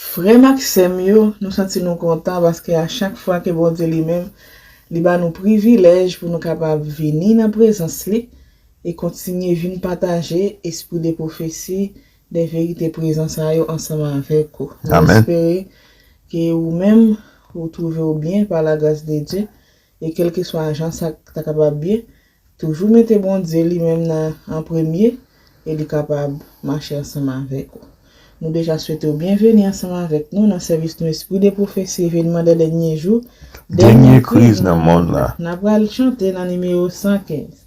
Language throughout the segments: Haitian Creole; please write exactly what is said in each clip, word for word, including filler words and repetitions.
Frè m ak sè m yo, nou santi nou kontan paske a chak fwa ke Bondye li menm, li ba nou privilèj pou nou kapab vini nan prezans li e kontinye vin pataje espri de pwofesi, de verite prezan sa yo ansanm avèk ou. Nou Amèn. Espere ke ou menm, ou twouve w byen pa la gras de Dye, e kèlkeswa jan sa ta kapab ye, toujou mete Bondye li menm nan an premye e li kapab mache ansanm avèk ou. Nou deja swete w byenveni ansanm avèk nou nan sèvis nou Espri de Pwofesi Evenman dè Dènye Jou, Dènye Kriz nan Monn la. N ap pral chante nan nimewo san kenz.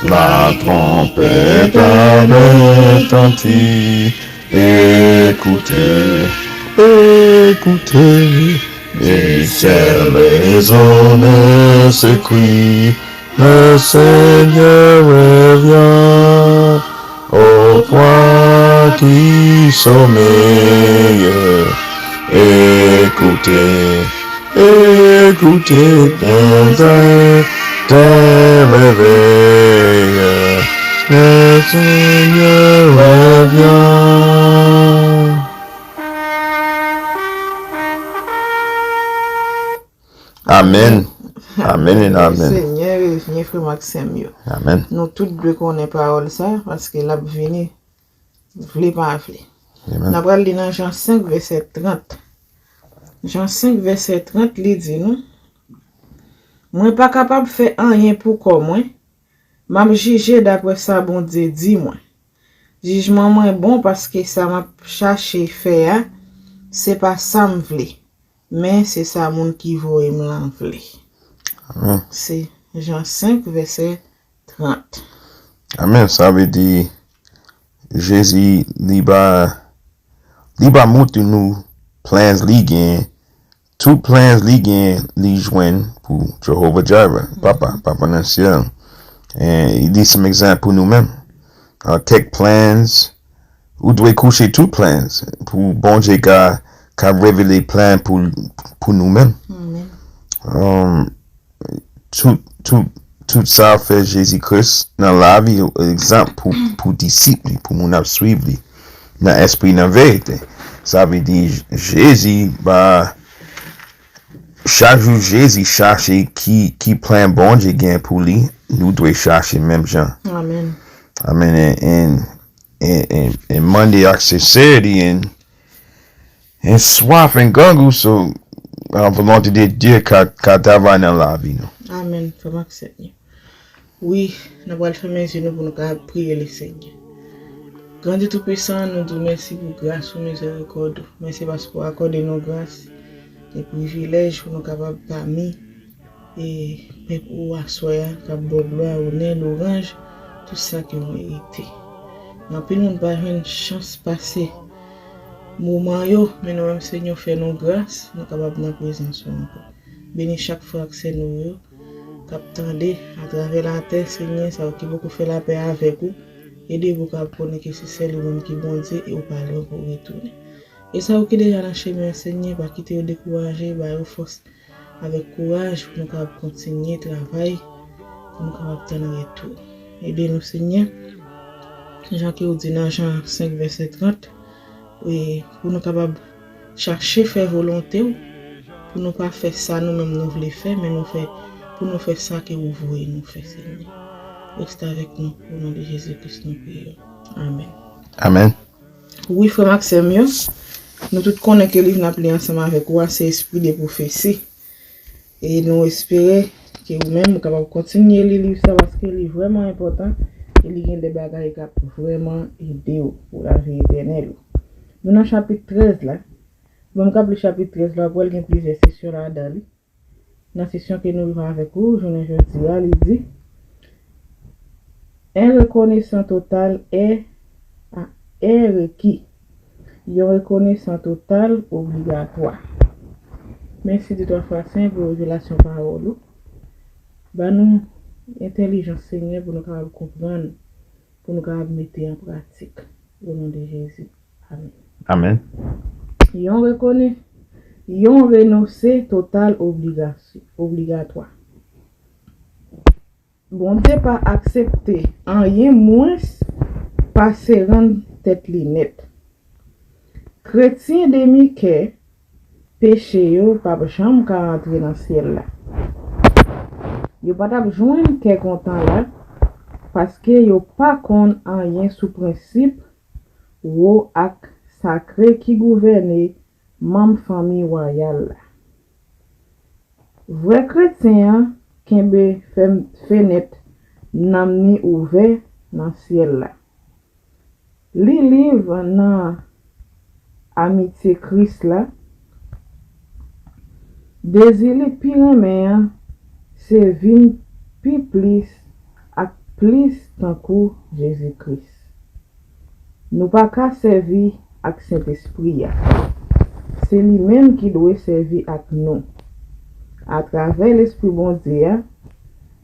La trompette a retenti, écoutez, écoutez, et ciel résonne ce cri, le Seigneur revient, ô toi qui sommeilles, écoutez, écoutez, dans un tel réveil, le Seigneur revient. Amèn. Amèn and amèn. Senyè, revyen frè m ak sè m yo. Amèn. Nou tout dwe konnen pawòl sa, paske l ap vini, vle pa vle. Amèn. N ap pral li nan Jan senk, vèsè trant. Jan senk, vèsè trant, li di nou, mwen pa kapab fè anyen pou kò mwen, m ap jije daprè sa Bondye di mwen. Jijman mwen bon paske sa m ap chache fè a, se pa sa m vle, men se sa moun ki voye m lan vle. Amèn. Se Jan senk, vèsè trant. Amèn. Sa vle di, Jezi, li pa, li pa montre nou plans li gen. Tout plans li gen, li jwenn pou Jehovah Jireh, Papa, Papa nan syèl. E li se yon egzanp pou nou menm. Uh, kèk plans, ou dwe kouche tout plans pou Bondye ka, ka revele plan pou, pou nou menm. Amèn. Um, tout, tout, tout sa fè Jezi Kris nan lavi, egzanp pou, pou disip li, pou moun ap swiv li, nan espri, nan verite. Sa vle di, Jezi pa, chak jou Jezi chache ki, ki plan Bondye gen pou li, nou dwe chache menm jan. Amèn. Amèn. And, and, and, and, and mande ak sincerity and, and swaf and grangou, so, uh, volonte de Dye ka, ka travay nan lavi nou. Amèn. Frè m ak sè m yo. Wi, n ap pral fèmen zye nou pou nou ka priye Lesenyè. Gran Dye Toupisan, nou di w mèsi pou gras ou, mizèrikòd ou. Mèsi paske w akòde nou gras e privilèj pou nou kapab pami e pèp ou aswè a k ap ba w glwa, onè, louwanj, tout sa ke w merite. Anpil moun pa jwenn chans pase moman yo, men nou menm, Senyè, w fè nou gras, nou kapab nan prezans ou ankò. Beni chak frè ak sè nou yo k ap tande atravè latè, Senyè, sa yo ki poko fè lapè avèk ou. Ede pou kapab konnen ke se sèl ou menm ki Bondye e ou pa lwen pou retounen. E sa yo ki deja nan chemen an, Senyè, pa kite yo dekouraje, ba yo fòs avèk kouraj pou nou kapab kontinye travay, pou nou kapab tann retou. Ede nou, Senyè, jan ke w di nan Jan senk, vèsè trant, e pou nou kapab chache fè volonte w, pou nou pa fè sa nou menm nou vle fè, men nou fè, pou nou fè sa ke ou voye nou fè, Senyè. Reste avèk nou, o non de Jezi Kris nou priye. Amèn. Amèn. Wi, frè m ak sè m yo, nou tout konnen ke liv n ap li ansanm avèk ou a, se Espri de Pwofesi. E nou espere ke ou menm ou kapab kontinye li liv sa, paske li vrèman enpòtan e li gen de bagay k ap vrèman ede w pou lavi etènèl ou. Nou nan chapit trèz la. Bon, m k ap li chapit trèz la, pral gen plizyè sesyon ladan li. Nan sesyon ke nou viv avèk ou jounen jodi a, li di, un reconnaissant total est, a, est requis. Yon rekonesan total obligatwa. Mèsi de twa fwa sen pou revelasyon pawòl ou. Ba nou entèlijans, Senyè, pou nou kapab konprann, pou nou kapab mete an pratik. O non de Jezi. Amèn. Amèn. Yon rekone-, yon renonse total obligasyon, obligatwa. Bondye pa aksepte anyen mwens pase rann tèt li nèt. Kretyen demikè, peche yo p ap janm ka antre nan syèl la. Yo pa t ap jwenn kè kontan la, paske yo pa konn anyen sou prensip wo ak sakre ki gouvène manm fanmi wayal la. Vrè kretyen an kenbe fèm fenèt nanm ni ouvè nan syèl la. Li liv nan amitye Kris la. Dezi li pi renmen an se vin pi plis ak plis tankou Jezi Kris. Nou pa ka sèvi ak Sentespri a. Se li menm ki dwe sèvi ak nou. Atravè Lespri Bondye a,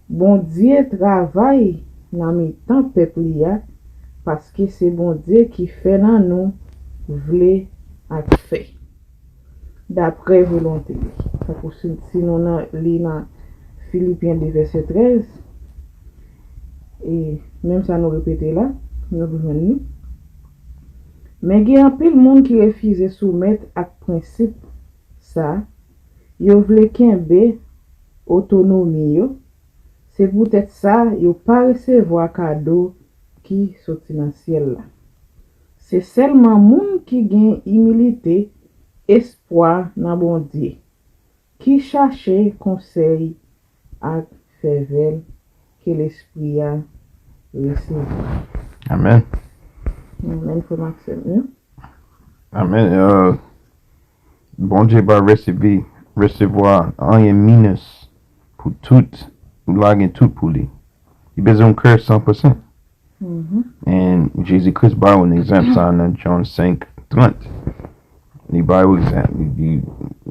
Bondye travay nan mitan pèp li a, paske se Bondye ki fè nan nou vle ak fè, daprè volonte li. Tankou si, si nou nan, li nan Filipyen de vèsè trèz, e menm sa nou repete la, nou jwenn li. Men gen anpil moun ki refize soumèt ak prensip sa, yo vle kenbe otonomi yo, se poutèt sa yo pa resevwa kado ki soti nan syèl la. Se sèlman moun ki gen imilite, espwa nan Bondye, ki chache konsèy ak fèvè ke Lespri a resevwa. Amèn. Amèn, frè Maxime. Amèn. Euh, Bondye pa resevwa, resevwa anyen minus pou tout, pou lagen tout pou li. Li bezwen yon kè san pou san. And Jezi Kris ba yon egzanp sa nan John senk trant. Li ba yon egzanp. Li di,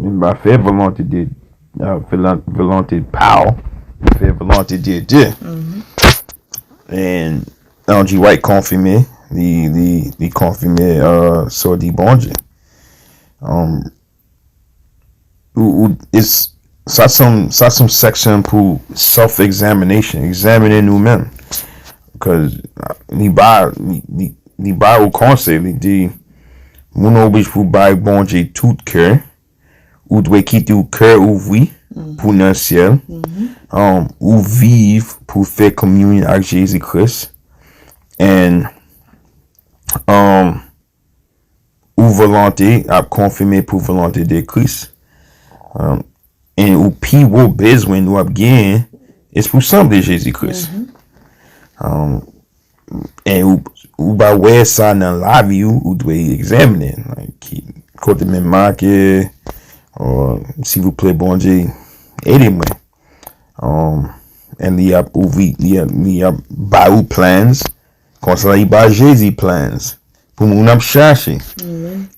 li pa fè volonte de, uh, volonte pa w, li fè volonte de Dye. And Ellen G. White konfime, li, li, li konfime, uh, sa di Bondye. Um, ou, ou, it's, sa se yon, sa se yon section pou self-examination, egzamine nou menm. 'Cause li ba, li, li, li ba ou konsèy, li di, moun oblije pou bay Bondye tout kè, ou dwe kite ou kè ouvri pou nan syèl. Um, ou viv pou fè kominyon ak Jezi Kris. And, um, ou volonte ap konfime pou volonte de Kris. Um, e ou pi wo bezwen ou ap genyen, e se pou sanble Jezi Kris. Um, e ou, ou pa wè sa nan lavi ou, ou dwe egzamine. Like, ki, kote men make, oh, silvouplè, Bondye, ede mwen. Um, e li ap ouvri, li ap, li ap ba ou plans. Konsa li ba Jezi plans. Pou moun ap chache.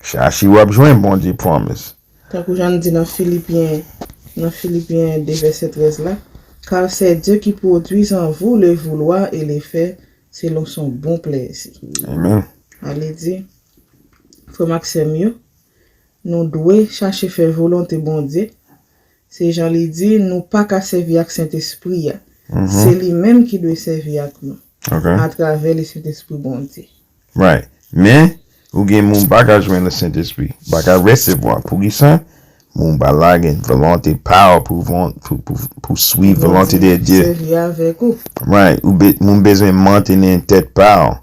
Chache w ap jwenn, Bondye promise. Tankou jan n di nan Filipyen, nan Filipyen de vèsè trèz la, car c'est Dieu qui produit en vous le vouloir et le faire selon son bon plaisir. Amen. Ale di, frè m ak sè m yo, nou dwe chache fè volonte Bondye. Se jan li di, nou pa ka sèvi ak Sentespri a. Se li menm ki dwe sèvi ak nou. Atravè le Sentespri Bondye. Right. Men, ou gen moun pa ka jwenn le Sentespri, pa ka resevwa. Poukisa? Moun pa la gen volonte pa w pou, pou, pou, pou swiv volonte de Dye. Sèvi avèk ou. Right. Ou be, moun bezwen mantennen tèt pa w.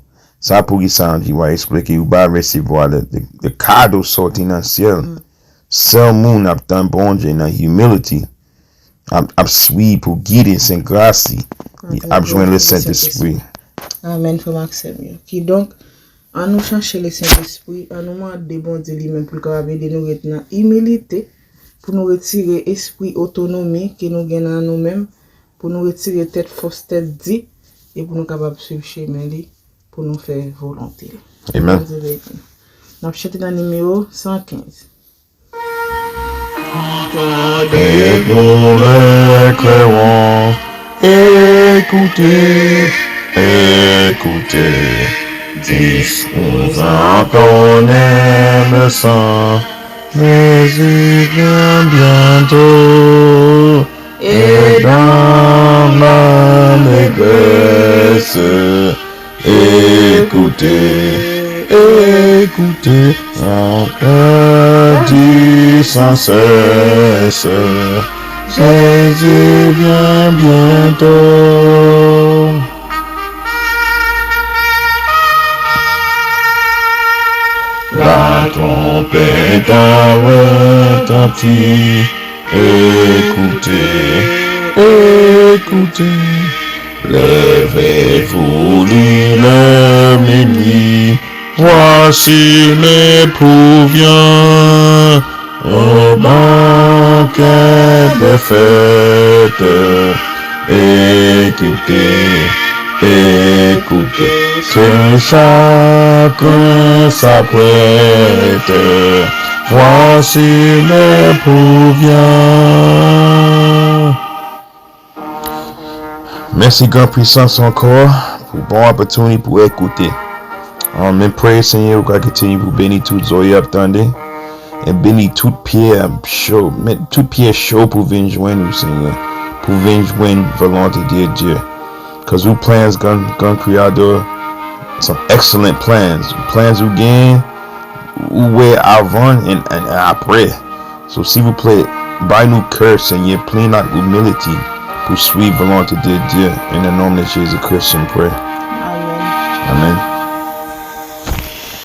Sa poukisa Ellen G. White eksplike ou pa resevwa le, le, le kado soti nan syèl. Sèl moun ap tann Bondye nan humility, ap, ap swiv pou gide sen gras li, ap jwenn le Sentespri. Amen, frè m ak sè m yo. Kidonk, an nou chache le Sentespri, an nou mande Bondye li menm pou l kapab ede nou ret nan imilite, pou nou retire espri otonomi ke nou gen nan nou menm, pou nou retire tèt fòs, tèt di, e pou nou kapab swiv chemen li, pou nou fè volonte l. Amen. Bondye beni nou. N ap chante nan nimewo san kenz. Tande doulè kè w an, écoutez, écoutez, disons entonnez le sang, Jésus vient bientôt, et dans l'allégresse, Écoutez, écoutez, mon cœur dit sans cesse, Jésus vient bientôt. La trompette a retenti. Écoutez, écoutez. Levez-vous, lit est minuit. Voici l'époux vient au banquet des fêtes. Écoutez, écoutez, que chacun s'apprête. Voici l'époux vient. Mèsi Gran Pwisans ankò pou bon opportunity pou ekoute. Um, men pray Senyè ou ka kontinye pou beni tout zòrèy ap tande. E beni tout pye cho, men tout pye cho pou vin jwenn ou Senyè, pou vin jwenn volonte de Dye. Cause ou plans Gran, Gran Kreyatè, some excellent plans. Plans ou gen, ou wè avan and, and apre. So silvouplè, bay nou kè Senyè plen ak imilite pou swiv volonte de Dye. In the name of Jesus Christ, we pray. Amen.